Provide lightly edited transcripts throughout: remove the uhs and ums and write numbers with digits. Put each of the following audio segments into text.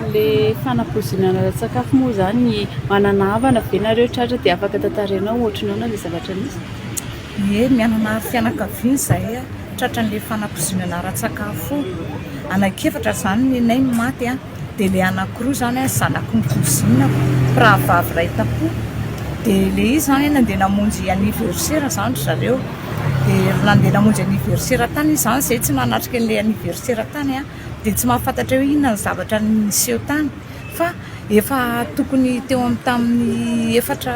an'ilay fanapoizinana ara-tsakafo moa izany, manana havana ve nareo tratra dia afaka tantarainao ohatry ny ahoana ilay zavatra nisy? Ie, mianana fianakaviana izahay tratran'ilay fanapoizinana ara-tsakafo io. Anankiefatra izany ny anay no maty dia ilay anankiroa izany zanaky ny cousine-ko, mpirahavavy iray tampo. Dia ilay izy izany nandeha namonjy anniversaire izany ry zareo. Dia nandeha namonjy anniversaire tany izy izany, izahay tsy nanatrika an'ilay anniversaire tany dia tsy mahafantatra hoe inona ny zavatra niseho tany. Fa efa tokony teo amin'ny tamin'ny efatra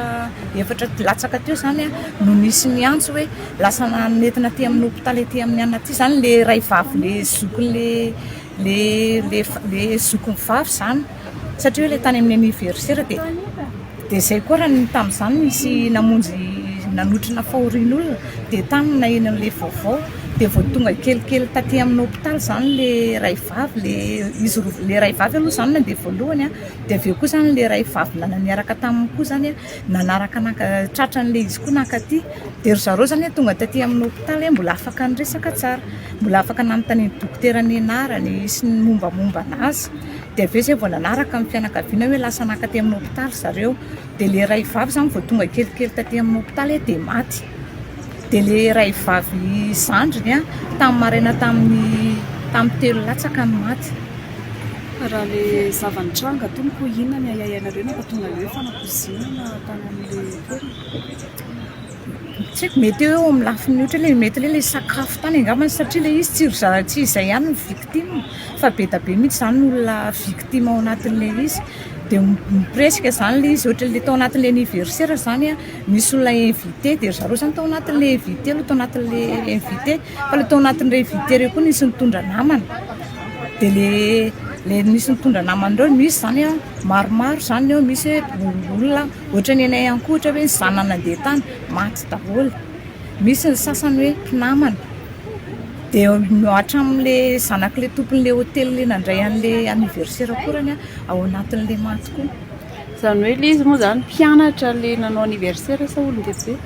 efatra latsaka teo izany no nisy niantso hoe lasa nentina aty amin'ny hopitaly aty amin'ny anona aty izany ilay ray vavy ilay zokin'ilay ilay ilay zokiny vavy izany satria hoe ilay tany amin'ny anniversaire dia dia izay koa raha ny tamin'izany nisy namonjy nanotrona fahorian'olona dia tany no naheno an'ilay vaovao dia vao tonga kelikely taty amin'ny hopitaly izany ilay ray vavy ilay izy roa ilay ray vavy aloha izany nandeha voalohany an, dia avy eo koa izany ilay ray vavy niaraka taminy koa izany an nanaraka naka tratran'ilay izy koa nankaty dia ry zareo izany tonga taty amin'ny hopitaly mbola afaka niresaka tsara, mbola afaka nanontanian'ny dokotera ny anarany sy ny mombamomba an'azy. Dia avy eo izay vao nanaraka ny fianakaviana hoe lasa naka aty amin'ny hopitaly zareo. Dia ilay ray vavy izany vao tonga kelikely taty amin'ny hopitaly dia maty. Dia ilay ray vavy zandriny tamin'ny maraina tamin'ny tamin'ny telo latsaka no maty. Raha ilay zava-nitranga tompoko, inona ny ahiahianareo nampatonga an'ilay hoe fanapoizinana tany amin'ilay toerana? Tsy haiko, mety hoe eo amin'ny lafiny ohatra hoe mety hoe ilay sakafo tany angambany satria ilay izy tsy ry zareo tsy izay ihany no victime fa be dia be mihitsy izany ny olona victime ao anatin'ilay izy. Dia mi-presque izany ilay izy ohatra ilay tao anatin'ilay anniversaire izany an, nisy olona invité dia ry zareo izany tao anatin'ilay invité aloha tao anatin'ilay invité fa ilay tao anatin'ireo invité ireo koa nisy nitondra namana. Dia ilay ilay nisy nitondra namana ireo misy izany an maromaro izany eo misy hoe olona Ohatra ny anay ihany koa ohatra hoe ny zanany nandeha tany maty daholo, misy ny sasany hoe mpinamana, dia hatramin'ilay zanak'ilay tompon'ilay hotely ilay nandray an'ilay anniversaire koa ary ao anatin'ilay maty koa. Izany hoe ilay izy moa izany mpianatra ilay nanao anniversaire sa olon-dehibe?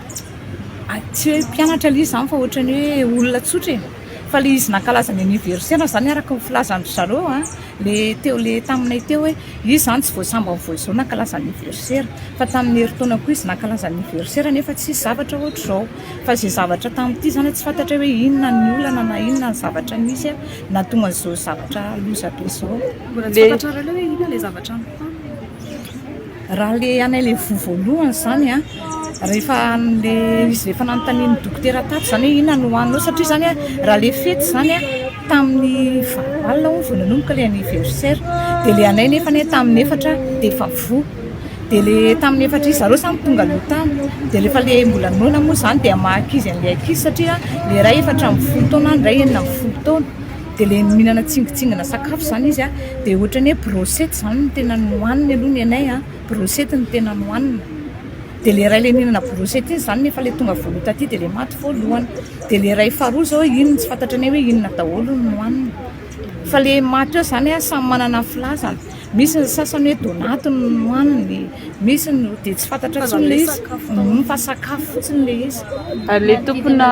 Tsy hoe mpianatra ilay izy izany fa ohatran'ny hoe olona tsotra e, fa ilay izy nankalaza ny anniversaire izany araka ny filazan-dry zareo an, ilay teo ilay taminay teo hoe Izy izany tsy vao sambany vao izao nankalaza anniversaire fa tamin'ny herintaona koa izy nankalaza anniversaire nefa tsisy zavatra ohatr'izao fa izay zavatra tamin'ity izany tsy fantatra hoe inona ny olana na inona ny zavatra nisy nahatonga an'izao zavatra loza be izao. Mbola tsy fantatrareo aloha hoe inona ilay zavatra nitranga? Raha ilay anay ilay voa voalohany izany an, rehefa ilay izy rehefa nanontanian'ny dokotera tato izany hoe inona no hohaninao satria izany an raha ilay fety izany an tamin'ny valo alina hono vao nanomboka ilay anniversaire dia ilay anay nefa anie tamin'ny efatra dia efa voa dia ilay tamin'ny efatra izy zareo samy tonga aloha tany dia rehefa ilay mbola noana moa izany dia maha ankizy an'ilay ankizy satria ilay iray 14 taona ny iray 16 taona dia ilay mihinana tsingotsingona sakafo izany izy dia ohatran'ny hoe brochette izany no tena nohaniny aloha ny anay an, brochette no tena nohanina. Dia ilay iray ilay nihinana brochette iny izany nefa ilay tonga voalohany taty dia ilay maty voalohany. Dia ilay iray faharoa izao iny tsy fantatra anay hoe inona daholo no nohaniny. Fa ilay maty eo izany an, samy manana ny filazany. Misy ny sasany hoe donaty no nohaniny, misy ny dia tsy fantatra intsony ilay izy, fa sakafo fotsiny ilay izy. Ary ilay tompona.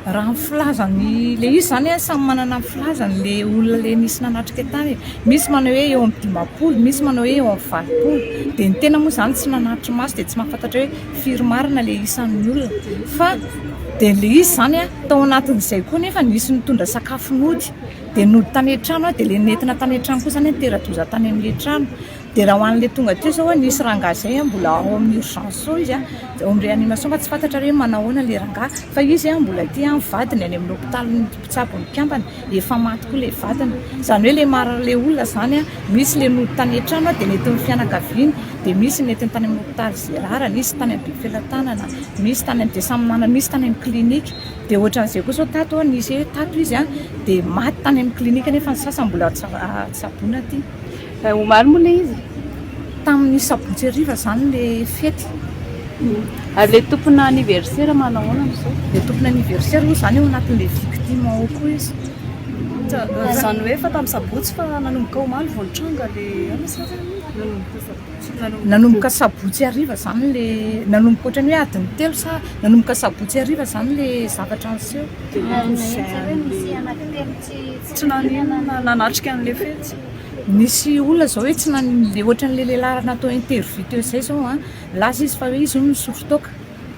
Raha ny filazany ilay izy izany an, samy manana ny filazany ilay olona ilay nisy nanatrika tany e. Misy manao hoe eo amin'ny 50, misy manao hoe eo amin'ny 80. Dia ny tena moa izany tsy nanatri-maso dia tsy mahafantatra hoe firy marina ilay isan'ny olona. Fa dia ilay izy izany an, tao anatin'izay koa nefa nisy nitondra sakafo nody. Dia nody tany an-trano dia ilay nentina tany an-trano koa izany nitera-doza tany amin'ilay trano. Dia raha ho an'ilay tonga teo izao nisy rangahy izay mbola ao amin'ny urgence ao izy, ao amin'ny réanimation fa tsy fantatra hoe manao ahoana ilay rangahy fa izy mbola aty ny vadiny any amin'ny hopitalin'ny mpitsabo mikambana, efa maty koa ilay vadiny. Izany hoe ilay marary ilay olona izany misy ilay nody tany an-trano dia nentin'ny fianakaviany, dia misy nentiny tany amin'ny hopitaly Gérard, nisy tany amin'ny Befelatanana, misy tany amin'ny dia samy manana, misy tany amin'ny clinique. Dia ohatran'izay koa izao tato nisy hoe tato izy dia maty tany amin'ny clinique nefa ny sasany mbola tsaboina aty. Omaly moa ilay izy? Tamin'ny sabotsy hariva izany ilay fety. Ary ilay tompona anniversaire manao ahoana amin'izao? Ilay tompona anniversaire moa izany ao anatin'ilay victime ao koa izy. Izany hoe efa tamin'ny sabotsy fa nanomboka omaly vao nitranga ilay inona sa nanomboka sabotsy? Nanomboka sabotsy hariva izany ilay, nanomboka ohatran'ny hoe adiny telo sa nanomboka sabotsy hariva izany ilay zavatra niseho. Tsy naninona nanatrika an'ilay fety. Nisy olona zao hoe tsy nan- le ohatran'le lehilahy natao interview teo izay zao a, nilaza izy fa hoe izy hono nisotro toaka,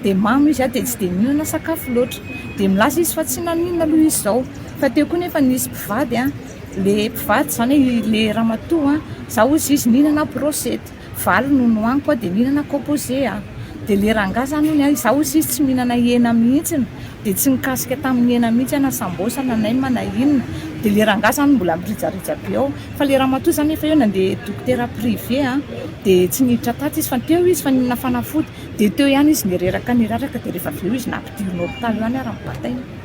dia mamo izy a, dia tsy dia nihinana sakafo loatra, dia milaza izy fa tsy naninona aloha izy zao, fa teo koa nefa nisy mpivady a, le mpivady zany hoe le ramatoa a, za hozy izy nihinana brochette, valo no nohaniko a, dia nihinana composé aho, dia le rangahy zany hono a, izaho hozy izy tsy mihinana hena mihitsiny, dia tsy nikasika tamin'ny hena mihitsy aho na sambosa na nem na inona, dia le rangahy zany mbola mirijarija be ao, fa le ramatoa zany efa eo nandeha dokotera privé a, dia tsy niditra tato izy fa teo izy fa nihinana fanafody, dia teo ihany izy nireraka niraraka dia rehefa avy eo izy nampidirina hopitaly eo ihany ary nobataina.